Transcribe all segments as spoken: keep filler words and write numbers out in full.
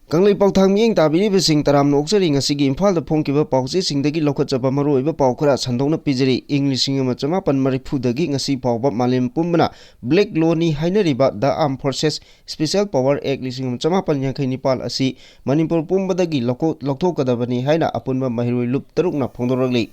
ꯀꯪꯂꯩꯄꯥꯛ ꯊꯥꯡ ꯃꯤꯠꯌꯦꯡ ꯇꯥꯕꯤꯔꯤꯕꯁꯤꯡ ꯇꯔꯥꯝꯅ ꯑꯣꯛꯆꯔꯤ꯫ ꯉꯁꯤꯒꯤ ꯏꯝꯐꯥꯜꯗ ꯐꯣꯡꯈꯤꯕ ꯄꯥꯎꯆꯦꯁꯤꯡꯗꯒꯤ ꯂꯧꯈꯠꯆꯕ ꯃꯔꯨꯑꯣꯏꯕ ꯄꯥꯎ ꯈꯔ ꯁꯟꯗꯣꯛꯅ ꯄꯤꯖꯔꯤ꯫ ꯏꯪ ꯂꯤꯁꯤꯡ ꯑꯃ ꯆꯃꯥꯄꯟ ꯃꯔꯤꯐꯨꯗꯒꯤ ꯉꯁꯤ ꯐꯥꯎꯕ ꯃꯥꯂꯦꯝ ꯄꯨꯝꯕꯅ Black Law ꯅꯤ ꯍꯥꯏꯅꯔꯤꯕ The Armed Forces Special Power Act ꯂꯤꯁꯤꯡ ꯑꯃ ꯆꯃꯥꯄꯟ ꯌꯥꯡꯈꯩ ꯅꯤꯄꯥꯜ ꯑꯁꯤ ꯃꯅꯤꯄꯨꯔ ꯄꯨꯝꯕꯗꯒꯤ ꯂꯧꯀꯣ-, ꯂꯧꯊꯣꯛꯀꯗꯕꯅꯤ ꯍꯥꯏꯅ ꯑꯄꯨꯟꯕ ꯃꯍꯩꯔꯣꯏ ꯂꯨꯞ ꯇꯔꯨꯛꯅ ꯐꯣꯡꯗꯣꯔꯛꯂꯤ꯫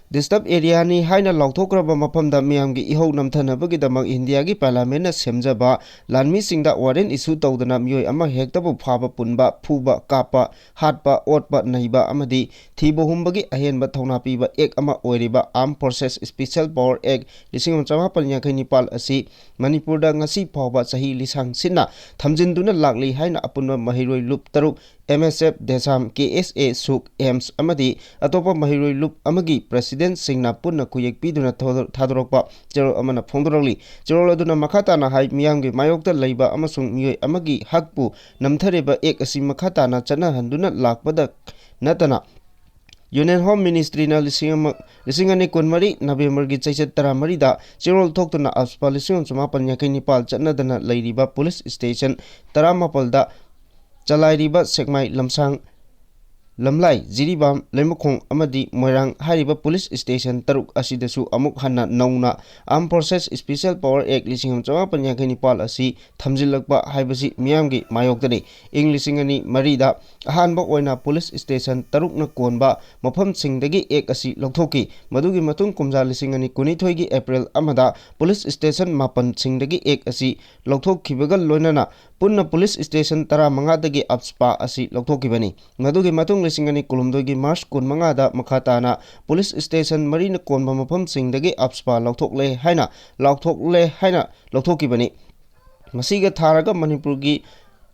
Disturb Area ꯅꯤ ꯍꯥꯏꯅ ꯂꯥꯎꯊꯣꯛꯈ꯭ꯔꯕ ꯃꯐꯝꯗ ꯃꯤꯌꯥꯝꯒꯤ ꯏꯍꯧ ꯅꯝꯊꯅꯕꯒꯤꯗꯃꯛ ꯏꯟꯗꯤꯌꯥꯒꯤ Parliament ꯅ ꯁꯦꯝꯖꯕ ꯂꯥꯟꯃꯤꯁꯤꯡꯗ warrant issue ꯇꯧꯗꯅ ꯃꯤꯑꯣꯏ ꯑꯃ ꯍꯦꯛꯇꯕꯨ ꯐꯥꯕ, ꯄꯨꯟꯕ, ꯐꯨꯕ, ꯀꯥꯞꯄ, ꯍꯥꯠꯄ, ꯑꯣꯠꯄ, ꯅꯩꯕ ꯑꯃꯗꯤ ꯊꯤꯕ ꯍꯨꯝꯕꯒꯤ ꯑꯍꯦꯟꯕ ꯊꯧꯅꯥ ꯄꯤꯕ Act ꯑꯃ ꯑꯣꯏꯔꯤꯕ Armed Forces Special Power Act ꯂꯤꯁꯤꯡ ꯑꯃ ꯆꯃꯥꯄꯟ ꯌꯥꯡꯈꯩ ꯅꯤꯄꯥꯜ ꯑꯁꯤ ꯃꯅꯤꯄꯨꯔꯗ ꯉꯁꯤ ꯐꯥꯎꯕ ꯆꯍꯤ ꯂꯤꯁꯥꯡ ꯁꯤꯠꯅ ꯊꯝꯖꯤꯟꯗꯨꯅ ꯂꯥꯛꯂꯤ ꯍꯥꯏꯅ ꯑꯄꯨꯟꯕ ꯃꯍꯩꯔꯣꯏ ꯂꯨꯞ ꯇꯔꯨꯛ, M S F, DESAM, K S A, ꯁꯨꯛ, AIMS ꯑꯃꯗꯤ ꯑꯇꯣꯞꯄ ꯃꯍꯩꯔꯣꯏ ꯂꯨꯞ ꯑꯃꯒꯤ President ꯁꯤꯡꯅ ꯄꯨꯟꯅ ꯈꯨꯌꯦꯛ ꯄꯤꯗꯨꯅ ꯊꯥꯗꯣꯔꯛꯄ ꯆꯦꯔꯣꯜ ꯑꯃꯅ ꯐꯣꯡꯗꯣꯔꯛꯂꯤ꯫ ꯆꯦꯔꯣꯜ ꯑꯗꯨꯅ ꯃꯈꯥ ꯇꯥꯅ ꯍꯥꯏ, ꯃꯤꯌꯥꯝꯒꯤ ꯃꯥꯌꯣꯛꯇ ꯂꯩꯕ ꯑꯃꯁꯨꯡ ꯃꯤꯑꯣꯏ ꯑꯃꯒꯤ ꯍꯛꯄꯨ ꯅꯝꯊꯔꯤꯕ Act ꯑꯁꯤ ꯃꯈꯥ ꯇꯥꯅ ꯆꯠꯅꯍꯟꯗꯨꯅ ꯂꯥꯛꯄꯗ ꯅꯠꯇꯅ, Union Home Ministry ꯅ ꯂꯤꯁꯤꯡ ꯑꯃ, ꯂꯤꯁꯤꯡ ꯑꯅꯤ ꯀꯨꯟꯃꯔꯤ November ꯒꯤ ꯆꯩꯆꯠ ꯇꯔꯥꯃꯔꯤꯗ ꯆꯦꯔꯣꯜ ꯊꯣꯛꯇꯨꯅ AFSPA ꯂꯤꯁꯤꯡ ꯑꯃ ꯆꯃꯥꯄꯟ ꯌꯥꯡꯈꯩ ꯅꯤꯄꯥꯜ ꯆꯠꯅꯗꯅ ꯂꯩꯔꯤꯕ police station ꯇꯔꯥꯃꯥꯄꯜꯗ ꯆꯂꯥꯏꯔꯤꯕ ꯁꯦꯛꯃꯥꯏ, ꯂꯝꯁꯥꯡ, ꯂꯝꯂꯥꯏ, ꯖꯤꯔꯤꯕꯥꯝ, ꯂꯩꯃꯈꯣꯡ ꯑꯃꯗꯤ ꯃꯣꯏꯔꯥꯡ ꯍꯥꯏꯔꯤꯕ police station ꯇꯔꯨꯛ ꯑꯁꯤꯗꯁꯨ ꯑꯃꯨꯛ ꯍꯟꯅ ꯅꯧꯅ Armed Forces Special Power Act ꯂꯤꯁꯤꯡ ꯑꯃ ꯆꯃꯥꯄꯟ ꯌꯥꯡꯈꯩ ꯅꯤꯄꯥꯜ ꯑꯁꯤ ꯊꯝꯖꯤꯜꯂꯛꯄ ꯍꯥꯏꯕꯁꯤ ꯃꯤꯌꯥꯝꯒꯤ ꯃꯥꯌꯣꯛꯇꯅꯤ꯫ ꯏꯪ ꯂꯤꯁꯤꯡ ꯑꯅꯤ ꯃꯔꯤꯗ ꯑꯍꯥꯟꯕ ꯑꯣꯏꯅ police station ꯇꯔꯨꯛꯅ ꯀꯣꯟꯕ ꯃꯐꯝꯁꯤꯡꯗꯒꯤ Act ꯑꯁꯤ ꯂꯧꯊꯣꯛꯈꯤ꯫ ꯃꯗꯨꯒꯤ ꯃꯇꯨꯡ ꯀꯨꯝꯖꯥ ꯂꯤꯁꯤꯡ ꯑꯅꯤ ꯀꯨꯟꯅꯤꯊꯣꯏꯒꯤ April ꯑꯃꯗ police station ꯃꯥꯄꯟꯁꯤꯡꯗꯒꯤ Act ꯑꯁꯤ ꯂꯧꯊꯣꯛꯈꯤꯕꯒ ꯂꯣꯏꯅꯅ ꯄꯨꯟꯅ police station ꯇꯔꯥꯃꯉꯥꯗꯒꯤ AFSPA ꯑꯁꯤ ꯂꯧꯊꯣꯛꯈꯤꯕꯅꯤ꯫ ꯃꯗꯨꯒꯤ ꯃꯇꯨꯡ ꯂꯤꯁꯤꯡ ꯑꯅꯤ ꯀꯨꯟꯍꯨꯝꯗꯣꯏꯒꯤ March ꯀꯨꯟꯃꯉꯥꯗ ꯃꯈꯥ ꯇꯥꯅ police station ꯃꯔꯤꯅ ꯀꯣꯟꯕ ꯃꯐꯝꯁꯤꯡꯗꯒꯤ AFSPA ꯂꯧꯊꯣꯛꯂꯦ ꯍꯥꯏꯅ, ꯂꯥꯎꯊꯣꯛꯂꯦ ꯍꯥꯏꯅ ꯂꯧꯊꯣꯛꯈꯤꯕꯅꯤ꯫ ꯃꯁꯤꯒ ꯊꯥꯔꯒ ꯃꯅꯤꯄꯨꯔꯒꯤ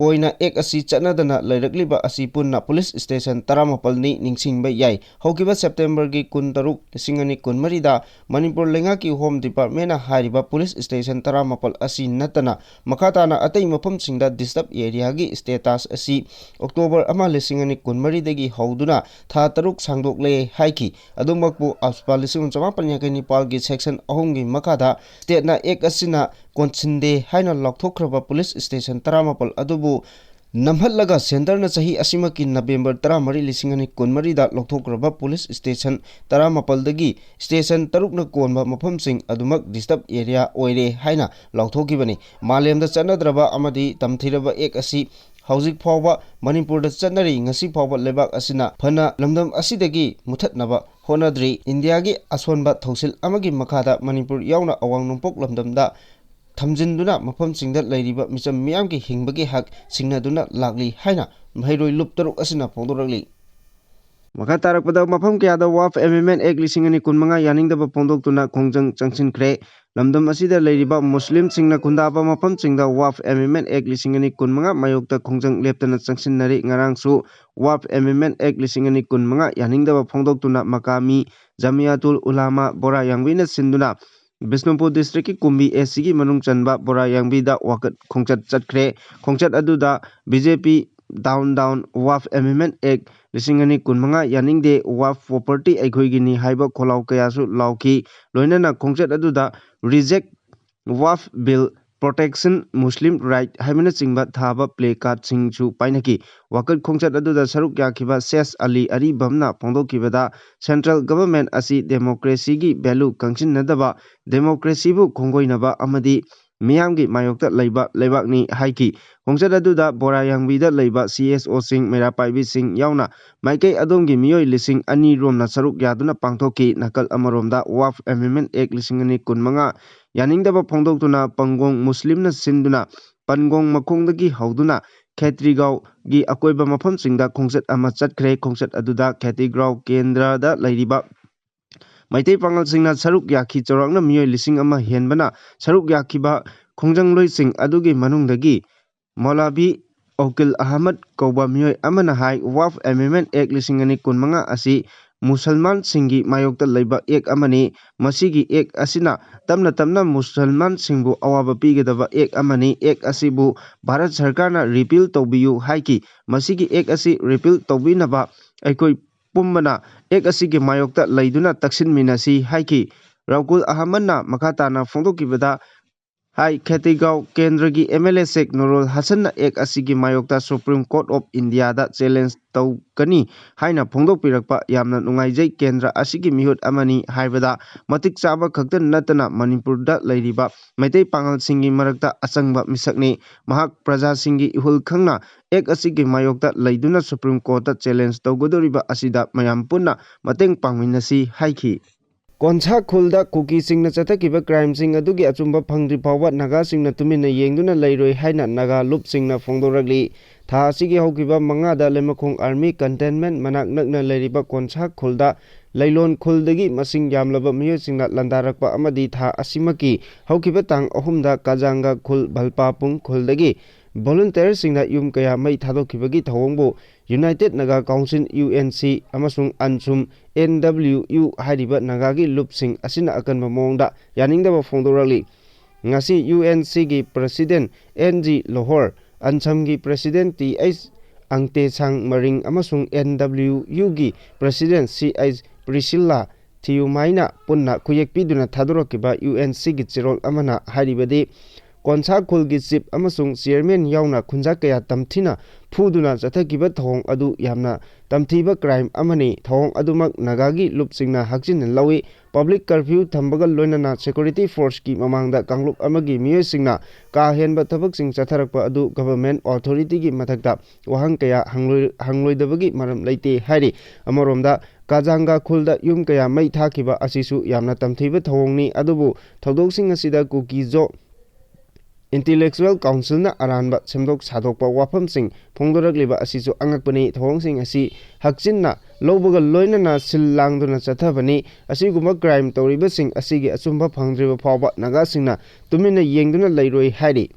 ꯑꯣꯏꯅ Act ꯑꯁꯤ ꯆꯠꯅꯗꯅ ꯂꯩꯔꯛꯂꯤꯕ ꯑꯁꯤ ꯄꯨꯟꯅ police station ꯇꯔꯥꯃꯥꯄꯜꯅꯤ ꯅꯤꯡꯁꯤꯡꯕ ꯌꯥꯏ꯫ ꯍꯧꯈꯤꯕ September ꯒꯤ ꯀꯨꯟꯇꯔꯨꯛ, ꯂꯤꯁꯤꯡ ꯑꯅꯤ ꯀꯨꯟꯃꯔꯤꯗ ꯃꯅꯤꯄꯨꯔ ꯂꯩꯉꯥꯛꯀꯤ Home Department ꯅ ꯍꯥꯏꯔꯤꯕ police station ꯇꯔꯥꯃꯥꯄꯜ ꯑꯁꯤ ꯅꯠꯇꯅ ꯃꯈꯥ ꯇꯥꯅ ꯑꯇꯩ ꯃꯐꯝꯁꯤꯡꯗ disturb area ꯒꯤ status ꯑꯁꯤ October ꯑꯃ, ꯂꯤꯁꯤꯡ ꯑꯅꯤ ꯀꯨꯟꯃꯔꯤꯗꯒꯤ ꯍꯧꯗꯨꯅ ꯊꯥ ꯇꯔꯨꯛ ꯁꯥꯡꯗꯣꯛꯂꯦ ꯍꯥꯏꯈꯤ꯫ ꯑꯗꯨꯃꯛꯄꯨ AFSPA ꯂꯤꯁꯤꯡ ꯑꯃ ꯆꯃꯥꯄꯟ ꯌꯥꯡꯈꯩ ꯅꯤꯄꯥꯜꯒꯤ section ꯑꯍꯨꯝꯒꯤ ꯃꯈꯥꯗ state ꯅ Act ꯑꯁꯤꯅ ꯀꯣꯟꯁꯤꯟꯗꯦ ꯍꯥꯏꯅ ꯂꯥꯎꯊꯣꯛꯈ꯭ꯔꯕ police station ꯇꯔꯥꯃꯥꯄꯜ ꯑꯗꯨꯕꯨ ꯅꯝꯍꯠꯂꯒ ꯁꯦꯟꯇꯔꯅ ꯆꯍꯤ ꯑꯁꯤꯃꯛꯀꯤ ꯅꯕꯦꯝꯕꯔ ꯇꯔꯥꯃꯔꯤ, ꯂꯤꯁꯤꯡ ꯑꯅꯤ ꯀꯨꯟꯃꯔꯤꯗ ꯂꯧꯊꯣꯛꯈ꯭ꯔꯕ ꯄꯨꯂꯤꯁ ꯁ꯭ꯇꯦꯁꯟ ꯇꯔꯥꯃꯥꯄꯜꯗꯒꯤ ꯁ꯭ꯇꯦꯁꯟ ꯇꯔꯨꯛꯅ ꯀꯣꯟꯕ ꯃꯐꯝꯁꯤꯡ ꯑꯗꯨꯃꯛ ꯗꯤꯁꯇꯔꯕ ꯑꯦꯔꯤꯌꯥ ꯑꯣꯏꯔꯦ ꯍꯥꯏꯅ ꯂꯥꯎꯊꯣꯛꯈꯤꯕꯅꯤ꯫ ꯃꯥꯂꯦꯝꯗ ꯆꯠꯅꯗ꯭ꯔꯕ ꯑꯃꯗꯤ ꯇꯝꯊꯤꯔꯕ ꯑꯦꯛ ꯑꯁꯤ ꯍꯧꯖꯤꯛ ꯐꯥꯎꯕ ꯃꯅꯤꯄꯨꯔꯗ ꯆꯠꯅꯔꯤ꯫ ꯉꯁꯤ ꯐꯥꯎꯕ ꯂꯩꯕꯥꯛ ꯑꯁꯤꯅ ꯐꯅ ꯂꯝꯗꯝ ꯑꯁꯤꯗꯒꯤ ꯃꯨꯊꯠꯅꯕ ꯍꯣꯠꯅꯗ꯭ꯔꯤ꯫ ꯏꯟꯗꯤꯌꯥꯒꯤ ꯑꯁꯣꯟꯕ ꯊꯧꯁꯤꯜ ꯑꯃꯒꯤ ꯃꯈꯥꯗ ꯃꯅꯤꯄꯨꯔ ꯌꯥꯎꯅ ꯑꯋꯥꯡ ꯅꯣꯡꯄꯣꯛ ꯂꯝꯗꯝꯗ ꯊꯝꯖꯤꯟꯗꯨꯅ ꯃꯐꯝꯁꯤꯡꯗ ꯂꯩꯔꯤꯕ ꯃꯤꯆꯝ ꯃꯤꯌꯥꯝꯒꯤ ꯍꯤꯡꯕꯒꯤ ꯍꯛ ꯁꯤꯡꯅꯗꯨꯅ ꯂꯥꯛꯂꯤ ꯍꯥꯏꯅ ꯃꯍꯩꯔꯣꯏ ꯂꯨꯞ ꯇꯔꯨꯛ ꯑꯁꯤꯅ ꯐꯣꯡꯗꯣꯔꯛꯂꯤ꯫ ꯃꯈꯥ ꯇꯥꯔꯛꯄꯗ, ꯃꯐꯝ ꯀꯌꯥꯗ ꯋꯥꯐ ꯑꯦꯃꯦꯟꯗꯃꯦꯟ ꯑꯦꯛ ꯂꯤꯁꯤꯡ ꯑꯅꯤ ꯀꯨꯟꯃꯉꯥ ꯌꯥꯅꯤꯡꯗꯕ ꯐꯣꯡꯗꯣꯛꯇꯨꯅ ꯈꯣꯡꯖꯪ ꯆꯪꯁꯤꯟꯈ꯭ꯔꯦ꯫ ꯂꯝꯗꯝ ꯑꯁꯤꯗ ꯂꯩꯔꯤꯕ ꯃꯨꯁꯂꯤꯝꯁꯤꯡꯅ ꯈꯨꯟꯗꯥꯕ ꯃꯐꯝꯁꯤꯡꯗ ꯋꯥꯐ ꯑꯦꯃꯦꯟꯗꯃꯦꯟ ꯑꯦꯛ ꯂꯤꯁꯤꯡ ꯑꯅꯤ ꯀꯨꯟꯃꯉꯥ ꯃꯥꯌꯣꯛꯇ ꯈꯣꯡꯖꯪ ꯂꯦꯞꯇꯅ ꯆꯪꯁꯤꯟꯅꯔꯤ꯫ ꯉꯔꯥꯡꯁꯨ ꯋꯥꯐ ꯑꯦꯃꯦꯟꯗꯃꯦꯟ ꯑꯦꯛ ꯂꯤꯁꯤꯡ ꯑꯅꯤ ꯀꯨꯟꯃꯉꯥ ꯌꯥꯅꯤꯡꯗꯕ ꯐꯣꯡꯗꯣꯛꯇꯨꯅ ꯃꯀꯥꯃꯤ ꯖꯃꯤꯌꯥꯇꯨꯜ ꯎꯂꯥꯃꯥ ꯕꯣꯔꯥ ꯌꯥꯡꯕꯤꯅ ꯁꯤꯟꯗꯨꯅ ꯕꯤꯁꯅꯨꯄꯨꯔ ꯗꯤꯁꯇ꯭ꯔꯤꯛꯀꯤ ꯀꯨꯝꯕꯤ ꯑꯦꯁꯤꯒꯤ ꯃꯅꯨꯡ ꯆꯟꯕ ꯕꯣꯔꯥ ꯌꯥꯡꯕꯤꯗ ꯋꯥꯀꯠ ꯈꯣꯡꯆꯠ ꯆꯠꯈ꯭ꯔꯦ꯫ ꯈꯣꯡꯆꯠ ꯑꯗꯨꯗ ꯕꯤ ꯖꯦ ꯄꯤ ꯗꯥꯎꯟ ꯗꯥꯎꯟ, ꯋꯥꯐ ꯑꯦꯃꯦꯟꯗꯃꯦꯟ ꯑꯦꯛ ꯂꯤꯁꯤꯡ ꯑꯅꯤ ꯀꯨꯟꯃꯉꯥ ꯌꯥꯅꯤꯡꯗꯦ, ꯋꯥꯐ ꯄ꯭ꯔꯣꯄꯔꯇꯤ ꯑꯩꯈꯣꯏꯒꯤꯅꯤ ꯍꯥꯏꯕ ꯈꯣꯜꯂꯥꯎ ꯀꯌꯥꯁꯨ ꯂꯥꯎꯈꯤ꯫ ꯂꯣꯏꯅꯅ ꯈꯣꯡꯆꯠ ꯑꯗꯨꯗ ꯔꯤꯖꯦꯛ ꯋꯥꯐ ꯕꯤꯜ, ꯄ꯭ꯔꯣꯇꯦꯛꯁꯟ ꯃꯨꯁꯂꯤꯝ ꯔꯥꯏꯠ ꯍꯥꯏꯕꯅꯆꯤꯡꯕ ꯊꯥꯕ ꯄ꯭ꯂꯦ ꯀꯥꯔꯗꯁꯤꯡꯁꯨ ꯄꯥꯏꯅꯈꯤ꯫ ꯋꯥꯀꯠ ꯈꯣꯡꯆꯠ ꯑꯗꯨꯗ ꯁꯔꯨꯛ ꯌꯥꯈꯤꯕ ꯁꯦꯁ ꯑꯂꯤ ꯑꯔꯤꯕꯝꯅ ꯐꯣꯡꯗꯣꯛꯈꯤꯕꯗ, ꯁꯦꯟꯇ꯭ꯔꯦꯜ ꯒꯚꯔꯟꯃꯦꯟꯠ ꯑꯁꯤ ꯗꯦꯃꯣꯀ꯭ꯔꯦꯁꯤꯒꯤ ꯚꯦꯂꯨ ꯈꯪꯁꯤꯟꯅꯗꯕ, ꯗꯦꯃꯣꯀ꯭ꯔꯦꯁꯤꯕꯨ ꯈꯣꯡꯒꯣꯏꯅꯕ ꯑꯃꯗꯤ ꯃꯤꯌꯥꯝꯒꯤ ꯃꯥꯌꯣꯛꯇ ꯂꯩꯕ ꯂꯩꯕꯥꯛꯅꯤ ꯍꯥꯏꯈꯤ꯫ ꯈꯣꯡꯆꯠ ꯑꯗꯨꯗ ꯕꯣꯔꯥ ꯌꯥꯡꯕꯤꯗ ꯂꯩꯕ ꯁꯤ ꯑꯦꯁ ꯑꯣꯁꯤꯡ, ꯃꯩꯔꯥ ꯄꯥꯏꯕꯤꯁꯤꯡ ꯌꯥꯎꯅ ꯃꯥꯏꯀꯩ ꯑꯗꯣꯝꯒꯤ ꯃꯤꯑꯣꯏ ꯂꯤꯁꯤꯡ ꯑꯅꯤ ꯔꯣꯝꯅ ꯁꯔꯨꯛ ꯌꯥꯗꯨꯅ ꯄꯥꯡꯊꯣꯛꯈꯤ꯫ ꯅꯥꯀꯜ ꯑꯃꯔꯣꯝꯗ ꯋꯥꯐ ꯑꯦꯃꯦꯟꯗꯃꯦꯟꯠ ꯑꯦꯛ ꯂꯤꯁꯤꯡ ꯑꯅꯤ ꯀꯨꯟꯃꯉꯥ ꯌꯥꯅꯤꯡꯗꯕ ꯐꯣꯡꯗꯣꯛꯇꯨꯅ ꯄꯪꯒꯣꯡ ꯃꯨꯁꯂꯤꯝꯅ ꯁꯤꯟꯗꯨꯅ ꯄꯟꯒꯣꯡ ꯃꯈꯣꯡꯗꯒꯤ ꯍꯧꯗꯨꯅ ꯈꯦꯇ꯭ꯔꯤꯒꯥꯎꯒꯤ ꯑꯀꯣꯏꯕ ꯃꯐꯝꯁꯤꯡꯗ ꯈꯣꯡꯆꯠ ꯑꯃ ꯆꯠꯈ꯭ꯔꯦ꯫ ꯈꯣꯡꯆꯠ ꯑꯗꯨꯗ ꯈꯦꯇ꯭ꯔꯤꯒꯥꯎ ꯀꯦꯟꯗ꯭ꯔꯗ ꯂꯩꯔꯤꯕ ꯃꯩꯇꯩ ꯄꯥꯉꯜꯁꯤꯡꯅ ꯁꯔꯨꯛ ꯌꯥꯈꯤ꯫ ꯆꯥꯎꯔꯥꯛꯅ ꯃꯤꯑꯣꯏ ꯂꯤꯁꯤꯡ ꯑꯃ ꯍꯦꯟꯕꯅ ꯁꯔꯨꯛ ꯌꯥꯈꯤꯕ ꯈꯣꯡꯖꯪꯂꯣꯏꯁꯤꯡ ꯑꯗꯨꯒꯤ ꯃꯅꯨꯡꯗꯒꯤ ꯃꯧꯂꯥꯕꯤ ꯑꯣꯀꯤꯜ ꯑꯍꯃꯗ ꯀꯧꯕ ꯃꯤꯑꯣꯏ ꯑꯃꯅ ꯍꯥꯏ, ꯋꯥꯐ ꯑꯦꯃꯦꯟꯗꯃꯦꯟꯠ ꯑꯦꯛ ꯂꯤꯁꯤꯡ ꯑꯅꯤ ꯀꯨꯟꯃꯉꯥ ꯑꯁꯤ ꯃꯨꯁꯜꯃꯥꯟꯁꯤꯡꯒꯤ ꯃꯥꯌꯣꯛꯇ ꯂꯩꯕ ꯑꯦꯛ ꯑꯃꯅꯤ꯫ ꯃꯁꯤꯒꯤ ꯑꯦꯛ ꯑꯁꯤꯅ ꯇꯞꯅ ꯇꯞꯅ ꯃꯨꯁꯜꯃꯥꯟꯁꯤꯡꯕꯨ ꯑꯋꯥꯕ ꯄꯤꯒꯗꯕ ꯑꯦꯛ ꯑꯃꯅꯤ꯫ ꯑꯦꯛ ꯑꯁꯤꯕꯨ ꯚꯥꯔꯠ ꯁꯔꯀꯥꯔꯅ ꯔꯤꯄꯤꯜ ꯇꯧꯕꯤꯌꯨ ꯍꯥꯏꯈꯤ꯫ ꯃꯁꯤꯒꯤ ꯑꯦꯛ ꯑꯁꯤ ꯔꯤꯄꯤꯜ ꯇꯧꯕꯤꯅꯕ ꯑꯩꯈꯣꯏ ꯄꯨꯝꯕꯅ ꯑꯦꯛ ꯑꯁꯤꯒꯤ ꯃꯥꯌꯣꯛꯇ ꯂꯩꯗꯨꯅ ꯇꯛꯁꯤꯟꯃꯤꯟꯅꯁꯤ ꯍꯥꯏꯈꯤ꯫ ꯔꯧꯀꯨꯜ ꯑꯍꯃꯗꯅ ꯃꯈꯥ ꯇꯥꯅ ꯐꯣꯡꯗꯣꯛꯈꯤꯕꯗ, ꯍꯥꯏ ꯈꯦꯇꯤꯒꯥꯎ ꯀꯦꯟꯗ꯭ꯔꯒꯤ ꯑꯦꯝ ꯑꯦꯜ ꯑꯦ ꯁꯦꯛ ꯅꯨꯔꯨꯜ ꯍꯁꯟꯅ ꯑꯦꯛ ꯑꯁꯤꯒꯤ ꯃꯥꯌꯣꯛꯇ ꯁꯨꯄ꯭ꯔꯤꯝ ꯀꯣꯔꯠ ꯑꯣꯐ ꯏꯟꯗꯤꯌꯥꯗ ꯆꯦꯂꯦꯟꯖ ꯇꯧꯒꯅꯤ ꯍꯥꯏꯅ ꯐꯣꯡꯗꯣꯛꯄꯤꯔꯛꯄ ꯌꯥꯝꯅ ꯅꯨꯡꯉꯥꯏꯖꯩ꯫ ꯀꯦꯟꯗ꯭ꯔ ꯑꯁꯤꯒꯤ ꯃꯤꯍꯨꯠ ꯑꯃꯅꯤ ꯍꯥꯏꯕꯗ ꯃꯇꯤꯛ ꯆꯥꯕ ꯈꯛꯇ ꯅꯠꯇꯅ ꯃꯅꯤꯄꯨꯔꯗ ꯂꯩꯔꯤꯕ ꯃꯩꯇꯩ ꯄꯥꯉꯜꯁꯤꯡꯒꯤ ꯃꯔꯛꯇ ꯑꯆꯪꯕ ꯃꯤꯁꯛꯅꯤ꯫ ꯃꯍꯥꯛ ꯄ꯭ꯔꯖꯥꯁꯤꯡꯒꯤ ꯏꯍꯨꯜ ꯈꯪꯅ ꯑꯦꯛ ꯑꯁꯤꯒꯤ ꯃꯥꯌꯣꯛꯇ ꯂꯩꯗꯨꯅ ꯁꯨꯄ꯭ꯔꯤꯝ ꯀꯣꯔꯠꯇ ꯆꯦꯂꯦꯟꯖ ꯇꯧꯒꯗꯧꯔꯤꯕ ꯑꯁꯤꯗ ꯃꯌꯥꯝ ꯄꯨꯟꯅ ꯃꯇꯦꯡ ꯄꯥꯡꯃꯤꯟꯅꯁꯤ ꯍꯥꯏꯈꯤ꯫ ꯀꯣꯟꯁꯥ ꯈꯨꯜꯗ ꯀꯨꯀꯤꯁꯤꯡꯅ ꯆꯠꯊꯈꯤꯕ ꯀ꯭ꯔꯥꯏꯝꯁꯤꯡ ꯑꯗꯨꯒꯤ ꯑꯆꯨꯝꯕ ꯐꯪꯗ꯭ꯔꯤ ꯐꯥꯎꯕ ꯅꯥꯒꯥꯁꯤꯡꯅ ꯇꯨꯃꯤꯟꯅ ꯌꯦꯡꯗꯨꯅ ꯂꯩꯔꯣꯏ ꯍꯥꯏꯅ ꯅꯥꯒꯥ ꯂꯨꯞꯁꯤꯡꯅ ꯐꯣꯡꯗꯣꯔꯛꯂꯤ꯫ ꯊꯥ ꯑꯁꯤꯒꯤ ꯍꯧꯈꯤꯕ ꯃꯉꯥꯗ ꯂꯩꯃꯈꯣꯡ ꯑꯥꯔꯃꯤ ꯀꯟꯇꯦꯟꯃꯦꯟ ꯃꯅꯥꯛ ꯅꯛꯅ ꯂꯩꯔꯤꯕ ꯀꯣꯟꯁꯥ ꯈꯨꯜꯗ ꯂꯩꯂꯣꯟ ꯈꯨꯜꯗꯒꯤ ꯃꯁꯤꯡ ꯌꯥꯝꯂꯕ ꯃꯤꯑꯣꯏꯁꯤꯡꯅ ꯂꯥꯟꯗꯥꯔꯛꯄ ꯑꯃꯗꯤ ꯊꯥ ꯑꯁꯤꯃꯛꯀꯤ ꯍꯧꯈꯤꯕ ꯇꯥꯡ ꯑꯍꯨꯝꯗ ꯀꯥꯖꯥꯡꯒ ꯈꯨꯜ ꯚꯜꯄꯥꯄꯨꯡ ꯈꯨꯜꯗꯒꯤ ꯚꯣꯂꯨꯟꯇꯤꯌꯔꯁꯤꯡꯅ ꯌꯨꯝ ꯀꯌꯥ ꯃꯩ ꯊꯥꯗꯣꯛꯈꯤꯕꯒꯤ ꯊꯧꯑꯣꯡꯕꯨ united Naga council, U N C, ꯑꯃꯁꯨꯡ ꯑꯟꯁꯨꯝ, ꯑꯦꯟ ꯗꯕ꯭ꯂꯤꯎ ꯌꯨ, ꯍꯥꯏꯔꯤꯕ ꯅꯥꯒꯥꯒꯤ ꯂꯨꯞꯁꯤꯡ ꯑꯁꯤꯅ ꯑꯀꯟꯕ ꯃꯑꯣꯡꯗ ꯌꯥꯅꯤꯡꯗꯕ ꯐꯣꯡꯗꯣꯔꯛꯂꯤ꯫ ꯉꯁꯤ ꯌꯨ ꯑꯦꯟ ꯁꯤꯒꯤ ꯄ꯭ꯔꯁꯤꯗꯦꯟ ꯑꯦꯟ ꯖꯤ ꯂꯣꯍꯣꯔ, ꯑꯟꯁꯝꯒꯤ president T H Angtesang Maring ꯑꯃꯁꯨꯡ ꯑꯦꯟ ꯗꯕ꯭ꯂꯤꯎ ꯌꯨꯒꯤ ꯄ꯭ꯔꯁꯤꯗꯦꯟ ꯁꯤ ꯑꯩꯆ ꯄ꯭ꯔꯤꯁꯤꯜꯂꯥ ꯊꯤꯌꯨꯃꯥꯏꯅ ꯄꯨꯟꯅ ꯈꯨꯌꯦꯛ ꯄꯤꯗꯨꯅ ꯊꯥꯗꯣꯔꯛꯈꯤꯕ ꯌꯨ ꯑꯦꯟ ꯁꯤꯒꯤ ꯆꯦꯔꯣꯜ ꯑꯃꯅ ꯍꯥꯏꯔꯤꯕꯗꯤ, ꯀꯣꯟꯁꯥ ꯈꯨꯜꯒꯤ ꯆꯤꯞ ꯑꯃꯁꯨꯡ ꯆꯤꯌꯔꯃꯦꯟ ꯌꯥꯎꯅ ꯈꯨꯟꯖꯥ ꯀꯌꯥ ꯇꯝꯊꯤꯅ ꯐꯨꯗꯨꯅ ꯆꯠꯊꯈꯤꯕ ꯊꯧꯑꯣꯡ ꯑꯗꯨ ꯌꯥꯝꯅ ꯇꯝꯊꯤꯕ ꯀ꯭ꯔꯥꯏꯝ ꯑꯃꯅꯤ꯫ ꯊꯧꯑꯣꯡ ꯑꯗꯨꯃꯛ ꯅꯥꯒꯥꯒꯤ ꯂꯨꯞꯁꯤꯡꯅ ꯍꯛꯆꯤꯟꯅ ꯂꯧꯏ꯫ ꯄꯕ꯭ꯂꯤꯛ ꯀꯔꯐ꯭ꯌꯨ ꯊꯝꯕꯒ ꯂꯣꯏꯅꯅ ꯁꯦꯀ꯭ꯌꯨꯔꯤꯇꯤ ꯐꯣꯔꯁꯀꯤ ꯃꯃꯥꯡꯗ ꯀꯥꯡꯂꯨꯞ ꯑꯃꯒꯤ ꯃꯤꯑꯣꯏꯁꯤꯡꯅ ꯀꯥ ꯍꯦꯟꯕ ꯊꯕꯛꯁꯤꯡ ꯆꯠꯊꯔꯛꯄ ꯑꯗꯨ ꯒꯚꯔꯟꯃꯦꯟꯠ ꯑꯣꯊꯣꯔꯤꯇꯤꯒꯤ ꯃꯊꯛꯇ ꯋꯥꯍꯪ ꯀꯌꯥ ꯍꯪꯂꯣꯏ-, ꯍꯪꯂꯣꯏꯗꯕꯒꯤ ꯃꯔꯝ ꯂꯩꯇꯦ ꯍꯥꯏꯔꯤ꯫ ꯑꯃꯔꯣꯝꯗ, ꯀꯥꯖꯥꯡꯒꯥ ꯈꯨꯜꯗ ꯌꯨꯝ ꯀꯌꯥ ꯃꯩ ꯊꯥꯈꯤꯕ ꯑꯁꯤꯁꯨ ꯌꯥꯝꯅ ꯇꯝꯊꯤꯕ ꯊꯧꯑꯣꯡꯅꯤ꯫ ꯑꯗꯨꯕꯨ ꯊꯧꯗꯣꯛꯁꯤꯡ ꯑꯁꯤꯗ ꯀꯨꯀꯤꯖꯣ ꯏꯟꯇꯦꯂꯦꯛꯆꯨꯋꯦꯜ ꯀꯥꯎꯟꯁꯤꯜꯅ ꯑꯔꯥꯟꯕ ꯁꯦꯝꯗꯣꯛ ꯁꯥꯗꯣꯛꯄ ꯋꯥꯐꯝꯁꯤꯡ ꯐꯣꯡꯗꯣꯔꯛꯂꯤꯕ ꯑꯁꯤꯁꯨ ꯑꯉꯛꯄꯅꯤ꯫ ꯊꯧꯑꯣꯡꯁꯤꯡ ꯑꯁꯤ ꯍꯛꯆꯤꯟꯅ ꯂꯧꯕꯒ ꯂꯣꯏꯅꯅ ꯁꯤꯜ ꯂꯥꯡꯗꯨꯅ ꯆꯠꯊꯕꯅꯤ꯫ ꯑꯁꯤꯒꯨꯝꯕ ꯀ꯭ꯔꯥꯏꯝ ꯇꯧꯔꯤꯕꯁꯤꯡ ꯑꯁꯤꯒꯤ ꯑꯆꯨꯝꯕ ꯐꯪꯗ꯭ꯔꯤꯕ ꯐꯥꯎꯕ ꯅꯥꯒꯥꯁꯤꯡꯅ ꯇꯨꯃꯤꯟꯅ ꯌꯦꯡꯗꯨꯅ ꯂꯩꯔꯣꯏ ꯍꯥꯏꯔꯤ꯫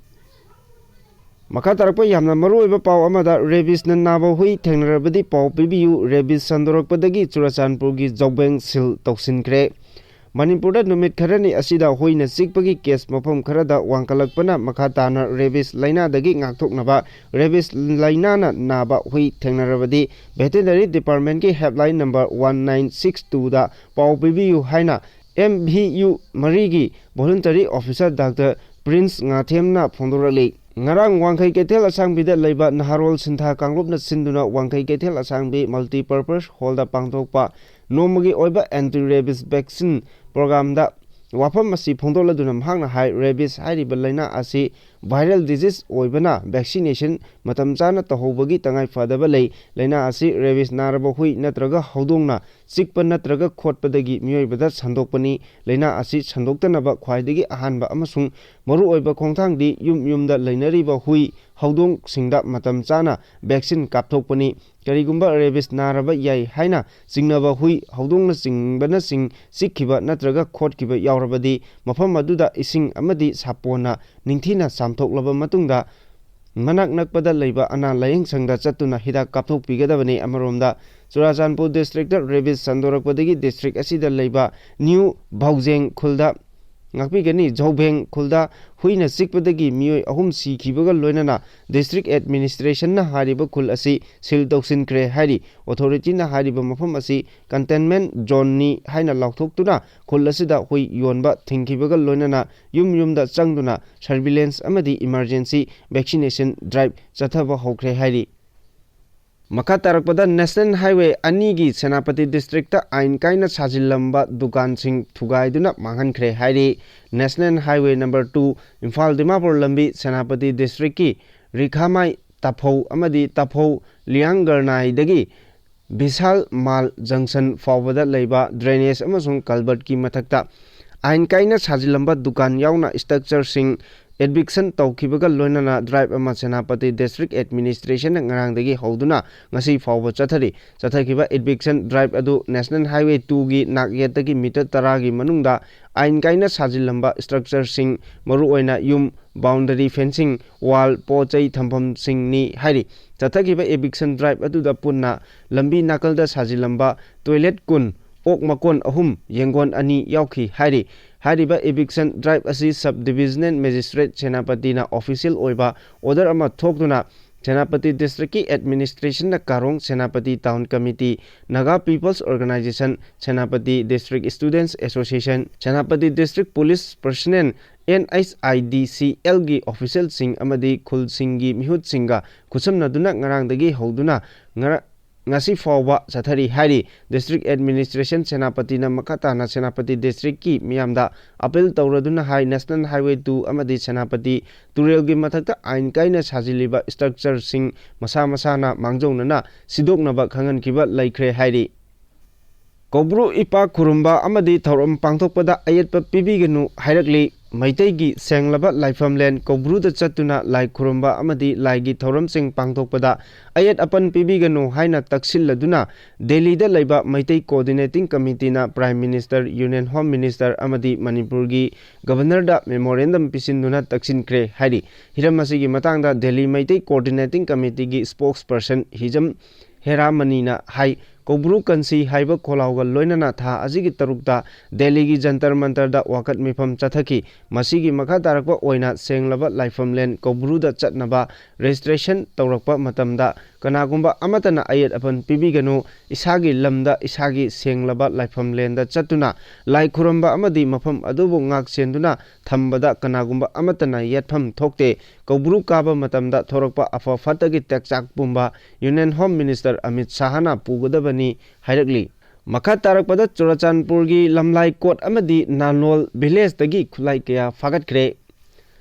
ꯃꯈꯥ ꯇꯥꯔꯛꯄ ꯌꯥꯝꯅ ꯃꯔꯨꯑꯣꯏꯕ ꯄꯥꯎ ꯑꯃꯗ, ꯔꯦꯕꯤꯁꯅ ꯅꯥꯕ ꯍꯨꯏ ꯊꯦꯡꯅꯔꯕꯗꯤ ꯄꯥꯎ ꯄꯤꯕꯤꯌꯨ꯫ ꯔꯦꯕꯤꯁ ꯁꯟꯗꯣꯔꯛꯄꯗꯒꯤ ꯆꯨꯔꯆꯥꯟꯄꯨꯔꯒꯤ ꯖꯧꯕꯦꯡ ꯁꯤꯜ ꯇꯧꯁꯤꯟꯈ꯭ꯔꯦ꯫ ꯃꯅꯤꯄꯨꯔꯗ ꯅꯨꯃꯤꯠ ꯈꯔꯅꯤ ꯑꯁꯤꯗ ꯍꯨꯏꯅ ꯆꯤꯛꯄꯒꯤ ꯀꯦꯁ ꯃꯐꯝ ꯈꯔꯗ ꯋꯥꯡꯈꯠꯂꯛꯄꯅ ꯃꯈꯥ ꯇꯥꯅ ꯔꯦꯕꯤꯁ ꯂꯥꯏꯅꯥꯗꯒꯤ ꯉꯥꯛꯊꯣꯛꯅꯕ ꯔꯦꯕꯤꯁ ꯂꯥꯏꯅꯥꯅ ꯅꯥꯕ ꯍꯨꯏ ꯊꯦꯡꯅꯔꯕꯗꯤ ꯚꯦꯇꯦꯅꯔꯤ ꯗꯤꯄꯥꯔꯠꯃꯦꯟꯠꯀꯤ helpline number one nine six ꯇꯨꯗ ꯄꯥꯎ ꯄꯤꯕꯤꯌꯨ ꯍꯥꯏꯅ ꯑꯦꯝ ꯚꯤ ꯌꯨ ꯃꯔꯤꯒꯤ ꯚꯣꯂꯨꯟꯇꯔꯤ ꯑꯣꯐꯤꯁꯥꯔ ꯗꯥꯛꯇꯔ ꯄ꯭ꯔꯤꯟꯁ ꯉꯥꯊꯦꯝꯅ ꯐꯣꯡꯗꯣꯔꯛꯂꯤ꯫ ꯉꯔꯥꯡ ꯋꯥꯡꯈꯩ ꯀꯩꯊꯦꯜ ꯑꯁꯥꯡꯕꯤꯗ ꯂꯩꯕ ꯅꯍꯥꯔꯣꯜ ꯁꯤꯟꯊꯥ ꯀꯥꯡꯂꯨꯞꯅ ꯁꯤꯟꯗꯨꯅ ꯋꯥꯡꯈꯩ ꯀꯩꯊꯦꯜ ꯑꯁꯥꯡꯕꯤ Multipurpose Hallꯗ ꯄꯥꯡꯊꯣꯛꯄ ꯅꯣꯡꯃꯒꯤ ꯑꯣꯏꯕ anti rabies vaccine programꯗ ꯋꯥꯐꯝ ꯑꯁꯤ ꯐꯣꯡꯗꯣꯛꯂꯗꯨꯅ ꯃꯍꯥꯛꯅ ꯍꯥꯏ, rabies ꯍꯥꯏꯔꯤꯕ ꯂꯥꯏꯅꯥ ꯑꯁꯤ viral disease ꯑꯣꯏꯕꯅ vaccination ꯃꯇꯝ ꯆꯥꯅ ꯇꯧꯍꯧꯕꯒꯤ ꯇꯉꯥꯏ ꯐꯗꯕ ꯂꯩ꯫ ꯂꯥꯏꯅꯥ ꯑꯁꯤ rabies ꯅꯥꯔꯕ ꯍꯨꯏ ꯅꯠꯇ꯭ꯔꯒ ꯍꯧꯗꯣꯡꯅ ꯆꯤꯛꯄ ꯅꯠꯇ꯭ꯔꯒ ꯈꯣꯠꯄꯗꯒꯤ ꯃꯤꯑꯣꯏꯕꯗ ꯁꯟꯗꯣꯛꯄꯅꯤ꯫ ꯂꯥꯏꯅꯥ ꯑꯁꯤ ꯁꯟꯗꯣꯛꯇꯅꯕ ꯈ꯭ꯋꯥꯏꯗꯒꯤ ꯑꯍꯥꯟꯕ ꯑꯃꯁꯨꯡ ꯃꯔꯨꯑꯣꯏꯕ ꯈꯣꯡꯊꯥꯡꯗꯤ ꯌꯨꯝ ꯌꯨꯝꯗ ꯂꯩꯅꯔꯤꯕ ꯍꯨꯏ, ꯍꯧꯗꯣꯡꯁꯤꯡꯗ ꯃꯇꯝ ꯆꯥꯅ vaccine ꯀꯥꯞꯊꯣꯛꯄꯅꯤ꯫ ꯀꯔꯤꯒꯨꯝꯕ rabies ꯅꯥꯔꯕ ꯌꯥꯏ ꯍꯥꯏꯅ ꯆꯤꯡꯅꯕ ꯍꯨꯏ, ꯍꯧꯗꯣꯡꯅꯆꯤꯡꯕꯅꯆꯤꯡ ꯆꯤꯛꯈꯤꯕ ꯅꯠꯇ꯭ꯔꯒ ꯈꯣꯠꯈꯤꯕ ꯌꯥꯎꯔꯕꯗꯤ, ꯃꯐꯝ ꯑꯗꯨꯗ ꯏꯁꯤꯡ ꯑꯃꯗꯤ ꯁꯥꯄꯣꯟꯅ ꯅꯤꯡꯊꯤꯅ ꯆꯥꯝꯊꯣꯛꯂꯕ ꯃꯇꯨꯡꯗ, ꯃꯅꯥꯛ ꯅꯛꯄꯗ ꯂꯩꯕ ꯑꯅꯥ ꯂꯥꯌꯦꯡ ꯁꯪꯗ ꯆꯠꯇꯨꯅ ꯍꯤꯗꯥꯛ ꯀꯥꯞꯊꯣꯛꯄꯤꯒꯗꯕꯅꯤ꯫ ꯑꯃꯔꯣꯝꯗ, ꯆꯨꯔꯥꯆꯥꯟꯄꯨꯔ districtꯇ rabies ꯁꯟꯗꯣꯔꯛꯄꯗꯒꯤ district ꯑꯁꯤꯗ ꯂꯩꯕ ꯅ꯭ꯌꯨ ꯚꯥꯎꯖꯦꯡ ꯈꯨꯜꯗ, ꯉꯥꯛꯄꯤꯒꯅꯤ, ꯖꯧꯚꯦꯡ ꯈꯨꯜꯗ ꯍꯨꯏꯅ ꯆꯤꯛꯄꯗꯒꯤ ꯃꯤꯑꯣꯏ ꯑꯍꯨꯝ ꯁꯤꯈꯤꯕꯒ ꯂꯣꯏꯅꯅ district administrationꯅ ꯍꯥꯏꯔꯤꯕ ꯈꯨꯜ ꯑꯁꯤ seal ꯇꯧꯁꯤꯟꯈ꯭ꯔꯦ ꯍꯥꯏꯔꯤ꯫ Authorityꯅ ꯍꯥꯏꯔꯤꯕ ꯃꯐꯝ ꯑꯁꯤ containment zoneꯅꯤ ꯍꯥꯏꯅ ꯂꯥꯎꯊꯣꯛꯇꯨꯅ ꯈꯨꯜ ꯑꯁꯤꯗ ꯍꯨꯏ ꯌꯣꯟꯕ ꯊꯤꯡꯈꯤꯕꯒ ꯂꯣꯏꯅꯅ ꯌꯨꯝ ꯌꯨꯝꯗ ꯆꯪꯗꯨꯅ surveillance ꯑꯃꯗꯤ emergency vaccination drive ꯆꯠꯊꯕ ꯍꯧꯈ꯭ꯔꯦ ꯍꯥꯏꯔꯤ꯫ ꯃꯈꯥ ꯇꯥꯔꯛꯄꯗ, National Highway ꯑꯅꯤꯒꯤ ꯁꯦꯅꯥꯄꯇꯤ districtꯇ ꯑꯥꯏꯟ ꯀꯥꯏꯅ ꯁꯥꯖꯤꯜꯂꯝꯕ ꯗꯨꯀꯥꯟꯁꯤꯡ ꯊꯨꯒꯥꯏꯗꯨꯅ ꯃꯥꯡꯍꯟꯈ꯭ꯔꯦ ꯍꯥꯏꯔꯤ꯫ National Highway number two, Imphal Dimapur ꯂꯝꯕꯤ, ꯁꯦꯅꯥꯄꯇꯤ districtꯀꯤ ꯔꯤꯈꯥꯃꯥꯏ ꯇꯥꯐꯧ ꯑꯃꯗꯤ ꯇꯥꯐꯧ ꯂꯤꯌꯥꯡꯒꯔꯅꯥꯏꯗꯒꯤ ꯕꯤꯁꯥꯜ ꯃꯥꯜ junction ꯐꯥꯎꯕꯗ ꯂꯩꯕ drainage ꯑꯃꯁꯨꯡ culvertꯀꯤ ꯃꯊꯛꯇ ꯑꯥꯏꯟ ꯀꯥꯏꯅ ꯁꯥꯖꯤꯜꯂꯝꯕ ꯗꯨꯀꯥꯟ ꯌꯥꯎꯅ structureꯁꯤꯡ eviction ꯇꯧꯈꯤꯕꯒ ꯂꯣꯏꯅꯅ drive ꯑꯃ ꯁꯦꯅꯥꯄꯇꯤ district administrationꯅ ꯉꯔꯥꯡꯗꯒꯤ ꯍꯧꯗꯨꯅ ꯉꯁꯤ ꯐꯥꯎꯕ ꯆꯠꯊꯔꯤ꯫ ꯆꯠꯊꯈꯤꯕ eviction drive ꯑꯗꯨ National Highway twoꯒꯤ ꯅꯥꯛꯌꯦꯠꯇꯒꯤ meter ꯇꯔꯥꯒꯤ ꯃꯅꯨꯡꯗ ꯑꯥꯏꯟ ꯀꯥꯏꯅ ꯁꯥꯖꯤꯜꯂꯝꯕ structureꯁꯤꯡ, ꯃꯔꯨꯑꯣꯏꯅ ꯌꯨꯝ, boundary fencing, wall, ꯄꯣꯠ ꯆꯩ ꯊꯝꯐꯝꯁꯤꯡꯅꯤ ꯍꯥꯏꯔꯤ꯫ ꯆꯠꯊꯈꯤꯕ eviction drive ꯑꯗꯨꯗ ꯄꯨꯟꯅ ꯂꯝꯕꯤ ꯅꯥꯀꯜꯗ ꯁꯥꯖꯤꯜꯂꯝꯕ toilet ꯀꯨꯟ, ꯑꯣꯛ ꯃꯀꯣꯟ ꯑꯍꯨꯝ, ꯌꯦꯡꯒꯣꯟ ꯑꯅꯤ ꯌꯥꯎꯈꯤ ꯍꯥꯏꯔꯤ꯫ ꯍꯥꯏꯔꯤꯕ eviction drive ꯑꯁꯤ Sub Divisional Magistrate ꯁꯦꯅꯥꯄꯇꯤꯅ official ꯑꯣꯏꯕ order ꯑꯃ ꯊꯣꯛꯇꯨꯅ ꯁꯦꯅꯥꯄꯇꯤ ꯗꯤꯁꯇ꯭ꯔꯤꯛꯀꯤ ꯑꯦꯗꯃꯤꯅꯤꯁꯇ꯭ꯔꯦꯁꯟꯅ ꯀꯥꯔꯣꯡ, Senapati town committee, Naga peoples organisation, Senapati district students association, Senapati district police personnel, N H I D C ꯑꯦꯜꯒꯤ ꯑꯣꯐꯤꯁꯤꯌꯦꯜꯁꯤꯡ ꯑꯃꯗꯤ ꯈꯨꯜꯁꯤꯡꯒꯤ ꯃꯤꯍꯨꯠꯁꯤꯡꯒ ꯈꯨꯠꯁꯝꯅꯗꯨꯅ ꯉꯔꯥꯡꯗꯒꯤ ꯍꯧꯗꯨꯅ ꯉꯔ-, ꯉꯁꯤ ꯐꯥꯎꯕ ꯆꯠꯊꯔꯤ ꯍꯥꯏꯔꯤ꯫ ꯗꯤꯁꯇ꯭ꯔꯤꯛ ꯑꯦꯗꯃꯤꯅꯤꯁꯇ꯭ꯔꯦꯁꯟ ꯁꯦꯅꯥꯄꯇꯤꯅ ꯃꯈꯥ ꯇꯥꯅ ꯁꯦꯅꯥꯄꯇꯤ ꯗꯤꯁꯇ꯭ꯔꯤꯛꯀꯤ ꯃꯤꯌꯥꯝꯗ ꯑꯄꯤꯜ ꯇꯧꯔꯗꯨꯅ ꯍꯥꯏ, ꯅꯦꯁꯅꯦꯜ ꯍꯥꯏꯋꯦ ꯇꯨ ꯑꯃꯗꯤ ꯁꯦꯅꯥꯄꯇꯤ ꯇꯨꯔꯦꯜꯒꯤ ꯃꯊꯛꯇ ꯑꯥꯏꯟ ꯀꯥꯏꯅ ꯁꯥꯖꯤꯜꯂꯤꯕ ꯁ꯭ꯇ꯭ꯔꯛꯆꯔꯁꯤꯡ ꯃꯁꯥ ꯃꯁꯥꯅ ꯃꯥꯡꯖꯧꯅꯅ ꯁꯤꯗꯣꯛꯅꯕ ꯈꯪꯍꯟꯈꯤꯕ ꯂꯩꯈ꯭ꯔꯦ ꯍꯥꯏꯔꯤ꯫ ꯀꯧꯕ꯭ꯔꯨ ꯏꯄꯥ ꯈꯨꯔꯨꯝꯕ ꯑꯃꯗꯤ ꯊꯧꯔꯝ ꯄꯥꯡꯊꯣꯛꯄꯗ ꯑꯌꯦꯠꯄ ꯄꯤꯕꯤꯒꯅꯨ ꯍꯥꯏꯔꯛꯂꯤ꯫ ꯃꯩꯇꯩꯒꯤ ꯁꯦꯡꯂꯕ ꯂꯥꯏꯐꯝꯂꯦꯟ ꯀꯧꯕ꯭ꯔꯨꯗ ꯆꯠꯇꯨꯅ ꯂꯥꯏ ꯈꯨꯔꯨꯝꯕ ꯑꯃꯗꯤ ꯂꯥꯏꯒꯤ ꯊꯧꯔꯝꯁꯤꯡ ꯄꯥꯡꯊꯣꯛꯄꯗ ꯑꯌꯦꯠ ꯑꯄꯟ ꯄꯤꯕꯤꯒꯅꯨ ꯍꯥꯏꯅ ꯇꯛꯁꯤꯜꯂꯗꯨꯅ ꯗꯦꯜꯂꯤꯗ ꯂꯩꯕ ꯃꯩꯇꯩ ꯀꯣꯑꯣꯔꯗꯤꯅꯦꯇꯤꯡ ꯀꯃꯤꯇꯤꯅ prime minister, union home minister ꯑꯃꯗꯤ ꯃꯅꯤꯄꯨꯔꯒꯤ ꯒꯕꯔꯅꯔꯗ ꯃꯦꯃꯣꯔꯦꯟꯗꯝ ꯄꯤꯁꯤꯟꯗꯨꯅ ꯇꯛꯁꯤꯟꯈ꯭ꯔꯦ ꯍꯥꯏꯔꯤ꯫ ꯍꯤꯔꯝ ꯑꯁꯤꯒꯤ ꯃꯇꯥꯡꯗ ꯗꯦꯜꯂꯤ ꯃꯩꯇꯩ ꯀꯣꯑꯣꯔꯗꯤꯅꯦꯇꯤꯡ ꯀꯃꯤꯇꯤꯒꯤ ꯁ꯭ꯄꯣꯛꯁ ꯄꯔꯁꯟ ꯍꯤꯖꯝ ꯍꯦꯔꯥꯃꯅꯤꯅ ꯍꯥꯏ, ꯀꯧꯕ꯭ꯔꯨ ꯀꯟꯁꯤ ꯍꯥꯏꯕ ꯈꯣꯜꯂꯥꯎꯒ ꯂꯣꯏꯅꯅ ꯊꯥ ꯑꯁꯤꯒꯤ ꯇꯔꯨꯛꯇ ꯗꯦꯜꯂꯤꯒꯤ ꯖꯟꯇꯔ ꯃꯟꯇꯔꯗ ꯋꯥꯀꯠ ꯃꯤꯐꯝ ꯆꯠꯊꯈꯤ꯫ ꯃꯁꯤꯒꯤ ꯃꯈꯥ ꯇꯥꯔꯛꯄ ꯑꯣꯏꯅ ꯁꯦꯡꯂꯕ ꯂꯥꯏꯐꯝꯂꯦꯟ ꯀꯧꯕ꯭ꯔꯨꯗ ꯆꯠꯅꯕ ꯔꯦꯖꯤꯁꯇ꯭ꯔꯦꯁꯟ ꯇꯧꯔꯛꯄ ꯃꯇꯝꯗ ꯀꯅꯥꯒꯨꯝꯕ ꯑꯃꯠꯇꯅ ꯑꯌꯦꯠ ꯑꯄꯟ ꯄꯤꯕꯤꯒꯅꯨ, ꯏꯁꯥꯒꯤ ꯂꯝꯗ, ꯏꯁꯥꯒꯤ ꯁꯦꯡꯂꯕ ꯂꯥꯏꯐꯝꯂꯦꯟꯗ ꯆꯠꯇꯨꯅ ꯂꯥꯏ ꯈꯨꯔꯨꯝꯕ ꯑꯃꯗꯤ ꯃꯐꯝ ꯑꯗꯨꯕꯨ ꯉꯥꯛ ꯁꯦꯟꯗꯨꯅ ꯊꯝꯕꯗ ꯀꯅꯥꯒꯨꯝꯕ ꯑꯃꯠꯇꯅ ꯌꯦꯠꯐꯝ ꯊꯣꯛꯇꯦ꯫ ꯀꯧꯕ꯭ꯔꯨ ꯀꯥꯕ ꯃꯇꯝꯗ ꯊꯣꯔꯛꯄ ꯑꯐ ꯐꯠꯇꯒꯤ ꯇꯦꯛꯆꯥꯛ ꯄꯨꯝꯕ ꯌꯨꯅꯤꯌꯟ ꯍꯣꯝ ꯃꯤꯅꯤꯁꯇꯔ ꯑꯃꯤꯠ ꯁꯥꯍꯅ ꯄꯨꯒꯗꯕꯅꯤ ꯍꯥꯏꯔꯛꯂꯤ꯫ ꯃꯈꯥ ꯇꯥꯔꯛꯄꯗ ꯆꯨꯔꯆꯥꯟꯄꯨꯔꯒꯤ ꯂꯝꯂꯥꯏ ꯀꯣꯠ ꯑꯃꯗꯤ ꯅꯥꯂꯣꯜ ꯚꯤꯂꯦꯖꯇꯒꯤ ꯈꯨꯠꯂꯥꯏ ꯀꯌꯥ ꯐꯥꯒꯠꯈ꯭ꯔꯦ꯫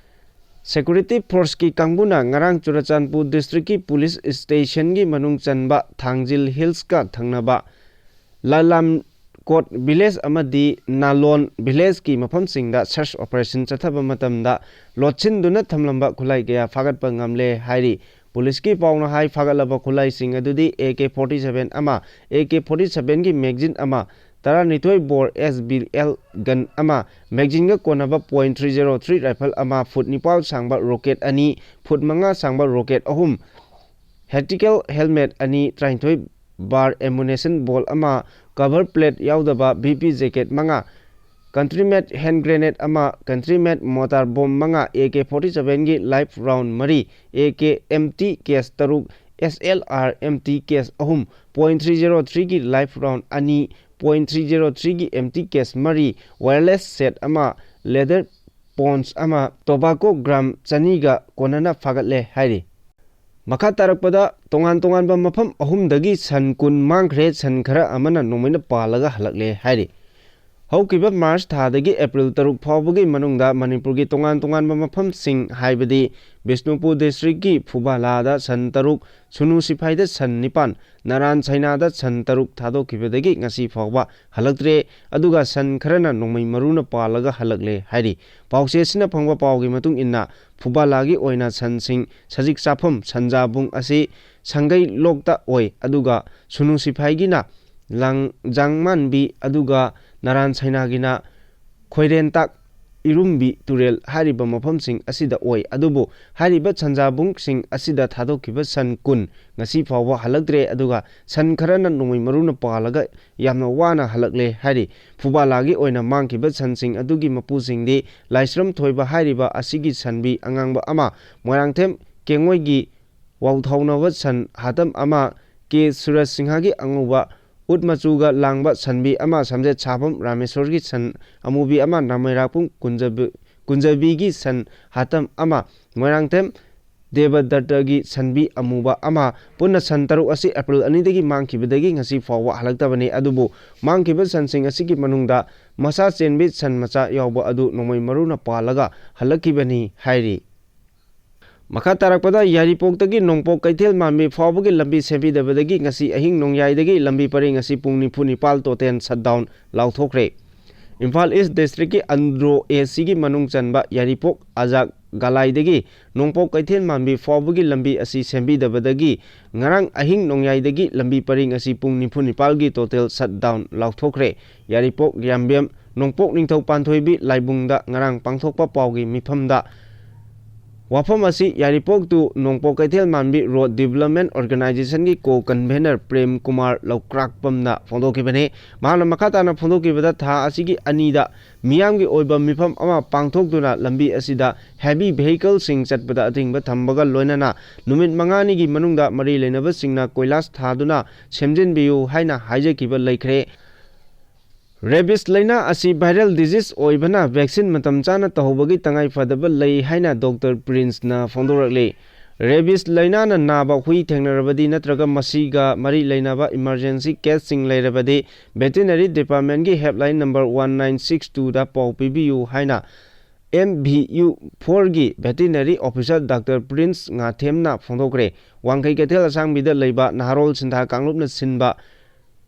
ꯁꯦꯀ꯭ꯌꯨꯔꯤꯇꯤ ꯐꯣꯔꯁꯀꯤ ꯀꯥꯡꯕꯨꯅ ꯉꯔꯥꯡ ꯆꯨꯔꯆꯥꯟꯄꯨꯔ ꯗꯤꯁꯇ꯭ꯔꯤꯛꯀꯤ ꯄꯨꯂꯤꯁ ꯁ꯭ꯇꯦꯁꯟꯒꯤ ꯃꯅꯨꯡ ꯆꯟꯕ ꯊꯥꯡꯖꯤꯜ ꯍꯤꯜꯁꯀ ꯊꯪꯅꯕ ꯂꯥꯂꯥꯝ ꯀꯣꯠ ꯚꯤꯂꯦꯖ ꯑꯃꯗꯤ ꯅꯥꯂꯣꯟ ꯚꯤꯂꯦꯖꯀꯤ ꯃꯐꯝꯁꯤꯡꯗ ꯁꯔꯆ ꯑꯣꯄꯔꯦꯁꯟ ꯆꯠꯊꯕ ꯃꯇꯝꯗ ꯂꯣꯠꯁꯤꯟꯗꯨꯅ ꯊꯝꯂꯝꯕ ꯈꯨꯠꯂꯥꯏ ꯀꯌꯥ ꯐꯥꯒꯠꯄ ꯉꯝꯂꯦ ꯍꯥꯏꯔꯤ꯫ ꯄꯨꯂꯤꯁꯀꯤ ꯄꯥꯎꯅ ꯍꯥꯏ, ꯐꯥꯒꯠꯂꯕ ꯈꯨꯠꯂꯥꯏꯁꯤꯡ ꯑꯗꯨꯗꯤ ꯑꯦ ꯀꯦ ꯐꯣꯔꯇꯤ ꯁꯚꯦꯟ ꯑꯃ, ꯑꯦ ꯀꯦ ꯐꯣꯔꯇꯤ ꯁꯚꯦꯟꯒꯤ ꯃꯦꯒꯖꯤꯟ ꯑꯃ, ꯇꯔꯥꯅꯤꯊꯣꯏ ꯕꯣꯔ ꯑꯦꯁ ꯕꯤ ꯑꯦꯜ ꯒꯟ ꯑꯃ, ꯃꯦꯒꯖꯤꯟꯒ ꯀꯣꯟꯅꯕ point three zero three rifle ꯑꯃ, ꯐꯨꯠ ꯅꯤꯄꯥꯜ ꯁꯥꯡꯕ ꯔꯣꯀꯦꯠ ꯑꯅꯤ, ꯐꯨꯠ ꯃꯉꯥ ꯁꯥꯡꯕ ꯔꯣꯀꯦꯠ ꯑꯍꯨꯝ, ꯍꯦꯇꯤꯀꯦꯜ ꯍꯦꯜꯃꯦꯠ ꯑꯅꯤ, ꯇꯔꯥꯅꯤꯊꯣꯏ ꯕꯥꯔ ꯑꯦꯃꯨꯅꯦꯁꯟ ꯕꯣꯜ ꯑꯃ, ꯀꯚꯔ ꯄ꯭ꯂꯦꯠ ꯌꯥꯎꯗꯕ ꯕꯤ ꯄꯤ ꯖꯦꯀꯦꯠ ꯃꯉꯥ, country made hand grenade ꯑꯃ, country made mortar bomb ꯃꯉꯥ, A K forty seven ꯒꯤ live round ꯃꯔꯤ, A K empty case ꯇꯔꯨꯛ, S L R empty case ꯑꯍꯨꯝ, point three zero three ꯒꯤ live round ꯑꯅꯤ, point three zero three ꯒꯤ empty case ꯃꯔꯤ, wireless set ꯑꯃ, leather pouch ꯑꯃ, tobacco gram ꯆꯅꯤꯒ ꯀꯣꯟꯅꯅ ꯐꯥꯒꯠꯂꯦ ꯍꯥꯏꯔꯤ꯫ ꯃꯈꯥ ꯇꯥꯔꯛꯄꯗ, ꯇꯣꯉꯥꯟ ꯇꯣꯉꯥꯟꯕ ꯃꯐꯝ ꯑꯍꯨꯝꯗꯒꯤ ꯁꯟ ꯀꯨꯟ ꯃꯥꯡꯈ꯭ꯔꯦ, ꯁꯟ ꯈꯔ ꯑꯃꯅ ꯅꯣꯡꯃꯩꯅ ꯄꯥꯜꯂꯒ ꯍꯜꯂꯛꯂꯦ ꯍꯥꯏꯔꯤ꯫ ꯍꯧꯈꯤꯕ ꯃꯥꯔꯆ ꯊꯥꯗꯒꯤ ꯑꯦꯄ꯭ꯔꯤꯜ ꯇꯔꯨꯛ ꯐꯥꯎꯕꯒꯤ ꯃꯅꯨꯡꯗ ꯃꯅꯤꯄꯨꯔꯒꯤ ꯇꯣꯉꯥꯟ ꯇꯣꯉꯥꯟꯕ ꯃꯐꯝꯁꯤꯡ, ꯍꯥꯏꯕꯗꯤ ꯕꯤꯁꯅꯨꯄꯨꯔ ꯗꯤꯁꯇ꯭ꯔꯤꯛꯀꯤ ꯐꯨꯕꯥꯂꯥꯗ ꯁꯟ ꯇꯔꯨꯛ, ꯁꯨꯅꯨ ꯁꯤꯐꯥꯏꯗ ꯁꯟ ꯅꯤꯄꯥꯟ, ꯅꯔꯥꯟ ꯁꯥꯏꯅꯥꯗ ꯁꯟ ꯇꯔꯨꯛ ꯊꯥꯗꯣꯛꯈꯤꯕꯗꯒꯤ ꯉꯁꯤ ꯐꯥꯎꯕ ꯍꯜꯂꯛꯇ꯭ꯔꯦ, ꯑꯗꯨꯒ ꯁꯟ ꯈꯔꯅ ꯅꯣꯡꯃꯩ ꯃꯔꯨꯅ ꯄꯥꯜꯂꯒ ꯍꯜꯂꯛꯂꯦ ꯍꯥꯏꯔꯤ꯫ ꯄꯥꯎꯆꯦꯁꯤꯅ ꯐꯪꯕ ꯄꯥꯎꯒꯤ ꯃꯇꯨꯡ ꯏꯟꯅ, ꯐꯨꯕꯥꯂꯥꯒꯤ ꯑꯣꯏꯅ ꯁꯟꯁꯤꯡ ꯁꯖꯤꯛ ꯆꯥꯐꯝ ꯁꯟꯖꯥꯕꯨꯡ ꯑꯁꯤ ꯁꯪꯒꯩ ꯂꯣꯛꯇ ꯑꯣꯏ, ꯑꯗꯨꯒ ꯁꯨꯅꯨ ꯁꯤꯐꯥꯏꯒꯤꯅ ꯂꯥꯡ-, ꯖꯥꯡꯃꯥꯟꯕꯤ, ꯑꯗꯨꯒ ꯅꯔꯥꯟ ꯁꯥꯏꯅꯥꯒꯤꯅ ꯈꯣꯏꯔꯦꯟꯇꯥꯛ ꯏꯔꯨꯝꯕꯤ ꯇꯨꯔꯦꯜ ꯍꯥꯏꯔꯤꯕ ꯃꯐꯝꯁꯤꯡ ꯑꯁꯤꯗ ꯑꯣꯏ꯫ ꯑꯗꯨꯕꯨ ꯍꯥꯏꯔꯤꯕ ꯁꯟꯖꯥꯕꯨꯡꯁꯤꯡ ꯑꯁꯤꯗ ꯊꯥꯗꯣꯛꯈꯤꯕ ꯁꯟ ꯀꯨꯟ ꯉꯁꯤ ꯐꯥꯎꯕ ꯍꯜꯂꯛꯇ꯭ꯔꯦ, ꯑꯗꯨꯒ ꯁꯟ ꯈꯔꯅ ꯅꯣꯡꯃꯩ ꯃꯔꯨꯅ ꯄꯥꯜꯂꯒ ꯌꯥꯝꯅ ꯋꯥꯅ ꯍꯜꯂꯛꯂꯦ ꯍꯥꯏꯔꯤ꯫ ꯐꯨꯕꯥꯂꯥꯒꯤ ꯑꯣꯏꯅ ꯃꯥꯡꯈꯤꯕ ꯁꯟꯁꯤꯡ ꯑꯗꯨꯒꯤ ꯃꯄꯨꯁꯤꯡꯗꯤ ꯂꯥꯏꯁ꯭ꯔꯝ ꯊꯣꯏꯕ ꯍꯥꯏꯔꯤꯕ ꯑꯁꯤꯒꯤ ꯁꯟꯕꯤ ꯑꯉꯥꯡꯕ ꯑꯃ, ꯃꯣꯏꯔꯥꯡꯊꯦꯝ ꯀꯦꯡꯉꯣꯏꯒꯤ ꯋꯥꯎꯊꯥꯎꯅꯕ ꯁꯟ ꯍꯥꯇꯝ ꯑꯃ, ꯀꯦ ꯁꯨꯔꯖ ꯁꯤꯡꯍꯒꯤ ꯑꯉꯧꯕ ꯎꯠ ꯃꯆꯨꯒ ꯂꯥꯡꯕ ꯁꯟꯕꯤ ꯑꯃ, ꯁꯝꯖꯦꯠ ꯁꯥꯐꯝ ꯔꯥꯃꯦꯁꯣꯔꯒꯤ ꯁꯟ ꯑꯃꯨꯕꯤ ꯑꯃ, ꯅꯥꯃꯩꯔꯥꯛꯄꯨꯝ ꯀꯨꯟꯖꯕꯤ-, ꯀꯨꯟꯖꯕꯤꯒꯤ ꯁꯟ ꯍꯥꯇꯝ ꯑꯃ, ꯃꯣꯏꯔꯥꯡꯊꯦꯝ ꯗꯦꯕꯗꯠꯇꯒꯤ ꯁꯟꯕꯤ ꯑꯃꯨꯕ ꯑꯃ, ꯄꯨꯟꯅ ꯁꯟ ꯇꯔꯨꯛ ꯑꯁꯤ ꯑꯦꯄ꯭ꯔꯤꯜ ꯑꯅꯤꯗꯒꯤ ꯃꯥꯡꯈꯤꯕꯗꯒꯤ ꯉꯁꯤ ꯐꯥꯎꯕ ꯍꯜꯂꯛꯇꯕꯅꯤ꯫ ꯑꯗꯨꯕꯨ ꯃꯥꯡꯈꯤꯕ ꯁꯟꯁꯤꯡ ꯑꯁꯤꯒꯤ ꯃꯅꯨꯡꯗ ꯃꯁꯥ ꯆꯦꯟꯕꯤ ꯁꯟ ꯃꯆꯥ ꯌꯥꯎꯕ ꯑꯗꯨ ꯅꯣꯡꯃꯩ ꯃꯔꯨꯅ ꯄꯥꯜꯂꯒ ꯍꯜꯂꯛꯈꯤꯕꯅꯤ ꯍꯥꯏꯔꯤ꯫ ꯃꯈꯥ ꯇꯥꯔꯛꯄꯗ, ꯌꯥꯏꯔꯤꯄꯣꯛꯇꯒꯤ ꯅꯣꯡꯄꯣꯛ ꯀꯩꯊꯦꯜ ꯃꯥꯟꯕꯤ ꯐꯥꯎꯕꯒꯤ ꯂꯝꯕꯤ ꯁꯦꯝꯕꯤꯗꯕꯗꯒꯤ ꯉꯁꯤ ꯑꯍꯤꯡ ꯅꯣꯡꯌꯥꯏꯗꯒꯤ ꯂꯝꯕꯤ ꯄꯔꯤꯡ ꯑꯁꯤ ꯄꯨꯡ ꯅꯤꯐꯨ ꯅꯤꯄꯥꯜ total shutdown ꯂꯥꯎꯊꯣꯛꯈ꯭ꯔꯦ꯫ ꯏꯝꯐꯥꯜ ꯏꯁ ꯗꯤꯁꯇ꯭ꯔꯤꯛꯀꯤ ꯑꯟꯗ꯭ꯔꯣ ꯑꯦ ꯁꯤꯒꯤ ꯃꯅꯨꯡ ꯆꯟꯕ ꯌꯥꯏꯔꯤꯄꯣꯛ ꯑꯖꯥꯛ ꯒꯂꯥꯏꯗꯒꯤ ꯅꯣꯡꯄꯣꯛ ꯀꯩꯊꯦꯜ ꯃꯥꯟꯕꯤ ꯐꯥꯎꯕꯒꯤ ꯂꯝꯕꯤ ꯑꯁꯤ ꯁꯦꯝꯕꯤꯗꯕꯗꯒꯤ ꯉꯔꯥꯡ ꯑꯍꯤꯡ ꯅꯣꯡꯌꯥꯏꯗꯒꯤ ꯂꯝꯕꯤ ꯄꯔꯤꯡ ꯑꯁꯤ ꯄꯨꯡ ꯅꯤꯐꯨ ꯅꯤꯄꯥꯜꯒꯤ total shutdown ꯂꯥꯎꯊꯣꯛꯈ꯭ꯔꯦ꯫ ꯌꯥꯏꯔꯤꯄꯣꯛ ꯌꯥꯝꯕꯦꯝ ꯅꯣꯡꯄꯣꯛ ꯅꯤꯡꯊꯧ ꯄꯥꯟꯊꯣꯏꯕꯤ ꯂꯥꯏꯕꯨꯡꯗ ꯉꯔꯥꯡ ꯄꯥꯡꯊꯣꯛꯄ ꯄꯥꯎꯒꯤ ꯃꯤꯐꯝꯗ ꯋꯥꯐꯝ ꯑꯁꯤ ꯌꯥꯏꯔꯤꯄꯣꯛ to ꯅꯣꯡꯄꯣꯛ ꯀꯩꯊꯦꯜ ꯃꯥꯟꯕꯤ ꯔꯣꯗ ꯗꯤꯕꯂꯞꯃꯦꯟ ꯑꯣꯔꯒꯅꯥꯏꯖꯦꯁꯟꯒꯤ ꯀꯣ ꯀꯟꯚꯦꯅꯔ ꯄ꯭ꯔꯦꯝ ꯀꯨꯃꯥꯔ ꯂꯧꯀ꯭ꯔꯥꯛꯄꯝꯅ ꯐꯣꯡꯗꯣꯛꯈꯤꯕꯅꯤ꯫ ꯃꯍꯥꯛꯅ ꯃꯈꯥ ꯇꯥꯅ ꯐꯣꯡꯗꯣꯛꯈꯤꯕꯗ, ꯊꯥ ꯑꯁꯤꯒꯤ ꯑꯅꯤꯗ ꯃꯤꯌꯥꯝꯒꯤ ꯑꯣꯏꯕ ꯃꯤꯐꯝ ꯑꯃ ꯄꯥꯡꯊꯣꯛꯇꯨꯅ ꯂꯝꯕꯤ ꯑꯁꯤꯗ ꯍꯦꯚꯤ ꯚꯦꯍꯤꯀꯜꯁꯤꯡ ꯆꯠꯄꯗ ꯑꯊꯤꯡꯕ ꯊꯝꯕꯒ ꯂꯣꯏꯅꯅ ꯅꯨꯃꯤꯠ ꯃꯉꯥꯅꯤꯒꯤ ꯃꯅꯨꯡꯗ ꯃꯔꯤ ꯂꯩꯅꯕꯁꯤꯡꯅ ꯀꯣꯏꯂꯥꯁ ꯊꯥꯗꯨꯅ ꯁꯦꯝꯖꯤꯟꯕꯤꯌꯨ ꯍꯥꯏꯅ ꯍꯥꯏꯖꯈꯤꯕ ꯂꯩꯈ꯭ꯔꯦ꯫ ꯔꯦꯕꯤꯁ ꯂꯥꯏꯅꯥ ꯑꯁꯤ ꯚꯥꯏꯔꯦꯜ ꯗꯤꯖꯤꯖ ꯑꯣꯏꯕꯅ ꯚꯦꯛꯁꯤꯟ ꯃꯇꯝ ꯆꯥꯅ ꯇꯧꯍꯧꯕꯒꯤ ꯇꯉꯥꯏ ꯐꯗꯕ ꯂꯩ ꯍꯥꯏꯅ ꯗꯣꯛꯇꯔ ꯄ꯭ꯔꯤꯟꯁꯅ ꯐꯣꯡꯗꯣꯔꯛꯂꯤ꯫ ꯔꯦꯕꯤꯁ ꯂꯥꯏꯅꯥꯅ ꯅꯥꯕ ꯍꯨꯏ ꯊꯦꯡꯅꯔꯕꯗꯤ ꯅꯠꯇ꯭ꯔꯒ ꯃꯁꯤꯒ ꯃꯔꯤ ꯂꯩꯅꯕ ꯏꯃꯔꯖꯦꯟꯁꯤ ꯀꯦꯁꯁꯤꯡ ꯂꯩꯔꯕꯗꯤ, ꯚꯦꯇꯤꯅꯔꯤ ꯗꯤꯄꯥꯔꯠꯃꯦꯟꯒꯤ helpline number one nine six ꯇꯨꯗ ꯄꯥꯎ ꯄꯤꯕꯤꯌꯨ ꯍꯥꯏꯅ ꯑꯦꯝ ꯚꯤ ꯌꯨ ꯐꯣꯔꯒꯤ ꯚꯦꯇꯤꯅꯔꯤ ꯑꯣꯐꯤꯁꯥꯔ ꯗꯥꯛꯇꯔ ꯄ꯭ꯔꯤꯟꯁ ꯉꯥꯊꯦꯝꯅ ꯐꯣꯡꯗꯣꯛꯈ꯭ꯔꯦ꯫ ꯋꯥꯡꯈꯩ ꯀꯩꯊꯦꯜ ꯑꯁꯥꯡꯕꯤꯗ ꯂꯩꯕ ꯅꯍꯥꯔꯣꯜ ꯁꯤꯟꯊꯥ ꯀꯥꯡꯂꯨꯞꯅ ꯁꯤꯟꯕ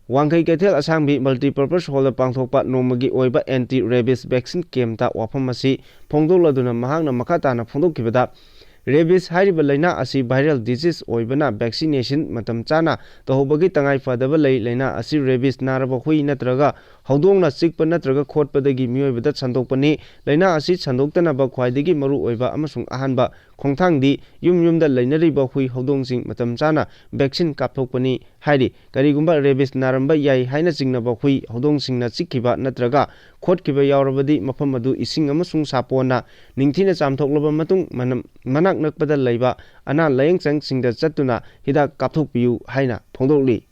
ꯋꯥꯡꯈꯩ ꯀꯩꯊꯦꯜ ꯑꯁꯥꯡꯕꯤ ꯃꯜꯇꯤꯄꯔꯄꯁ ꯍꯣꯜꯗ ꯄꯥꯡꯊꯣꯛꯄ ꯅꯣꯡꯃꯒꯤ ꯑꯣꯏꯕ ꯑꯦꯟꯇꯤ ꯔꯦꯕꯤꯁ ꯚꯦꯛꯁꯤꯟ ꯀꯦꯝꯞꯇ ꯋꯥꯐꯝ ꯑꯁꯤ ꯐꯣꯡꯗꯣꯛꯂꯗꯨꯅ ꯃꯍꯥꯛꯅ ꯃꯈꯥ ꯇꯥꯅ ꯐꯣꯡꯗꯣꯛꯈꯤꯕꯗ, ꯔꯦꯕꯤꯁ ꯍꯥꯏꯔꯤꯕ ꯂꯥꯏꯅꯥ ꯑꯁꯤ ꯚꯥꯏꯔꯦꯜ ꯗꯤꯖꯤꯖ ꯑꯣꯏꯕꯅ ꯚꯦꯛꯁꯤꯅꯦꯁꯟ ꯃꯇꯝ ꯆꯥꯅ ꯇꯧꯍꯧꯕꯒꯤ ꯇꯉꯥꯏ ꯐꯗꯕ ꯂꯩ꯫ ꯂꯥꯏꯅꯥ ꯑꯁꯤ ꯔꯦꯕꯤꯁ ꯅꯥꯔꯕ ꯍꯨꯏ ꯅꯠꯇ꯭ꯔꯒ ꯍꯧꯗꯣꯡꯅ ꯆꯤꯛꯄ ꯅꯠꯇ꯭ꯔꯒ ꯈꯣꯠꯄꯗꯒꯤ ꯃꯤꯑꯣꯏꯕꯗ ꯁꯟꯗꯣꯛꯄꯅꯤ꯫ ꯂꯥꯏꯅꯥ ꯑꯁꯤ ꯁꯟꯗꯣꯛꯇꯅꯕ ꯈ꯭ꯋꯥꯏꯗꯒꯤ ꯃꯔꯨꯑꯣꯏꯕ ꯑꯃꯁꯨꯡ ꯑꯍꯥꯟꯕ ꯈꯣꯡꯊꯥꯡꯗꯤ ꯌꯨꯝ ꯌꯨꯝꯗ ꯂꯩꯅꯔꯤꯕ ꯍꯨꯏ ꯍꯧꯗꯣꯡꯁꯤꯡ ꯃꯇꯝ ꯆꯥꯅ ꯚꯦꯛꯁꯤꯟ ꯀꯥꯞꯊꯣꯛꯄꯅꯤ ꯍꯥꯏꯔꯤ꯫ ꯀꯔꯤꯒꯨꯝꯕ ꯔꯦꯕꯤꯁ ꯅꯥꯔꯝꯕ ꯌꯥꯏ ꯍꯥꯏꯅ ꯆꯤꯡꯅꯕ ꯍꯨꯏ ꯍꯧꯗꯣꯡꯁꯤꯡꯅ ꯆꯤꯛꯈꯤꯕ ꯅꯠꯇ꯭ꯔꯒ ꯈꯣꯠꯈꯤꯕ ꯌꯥꯎꯔꯕꯗꯤ, ꯃꯐꯝ ꯑꯗꯨ ꯏꯁꯤꯡ ꯑꯃꯁꯨꯡ ꯁꯥꯄꯣꯟꯅ ꯅꯤꯡꯊꯤꯅ ꯆꯥꯝꯊꯣꯛꯂꯕ ꯃꯇꯨꯡ, ꯃꯅꯝ-, ꯃꯅꯥꯛ ꯅꯛꯄꯗ ꯂꯩꯕ ꯑꯅꯥ ꯂꯥꯌꯦꯡ ꯁꯪꯁꯤꯡꯗ ꯆꯠꯇꯨꯅ ꯍꯤꯗꯥꯛ ꯀꯥꯞꯊꯣꯛꯄꯤꯌꯨ ꯍꯥꯏꯅ ꯐꯣꯡꯗꯣꯛꯂꯤ꯫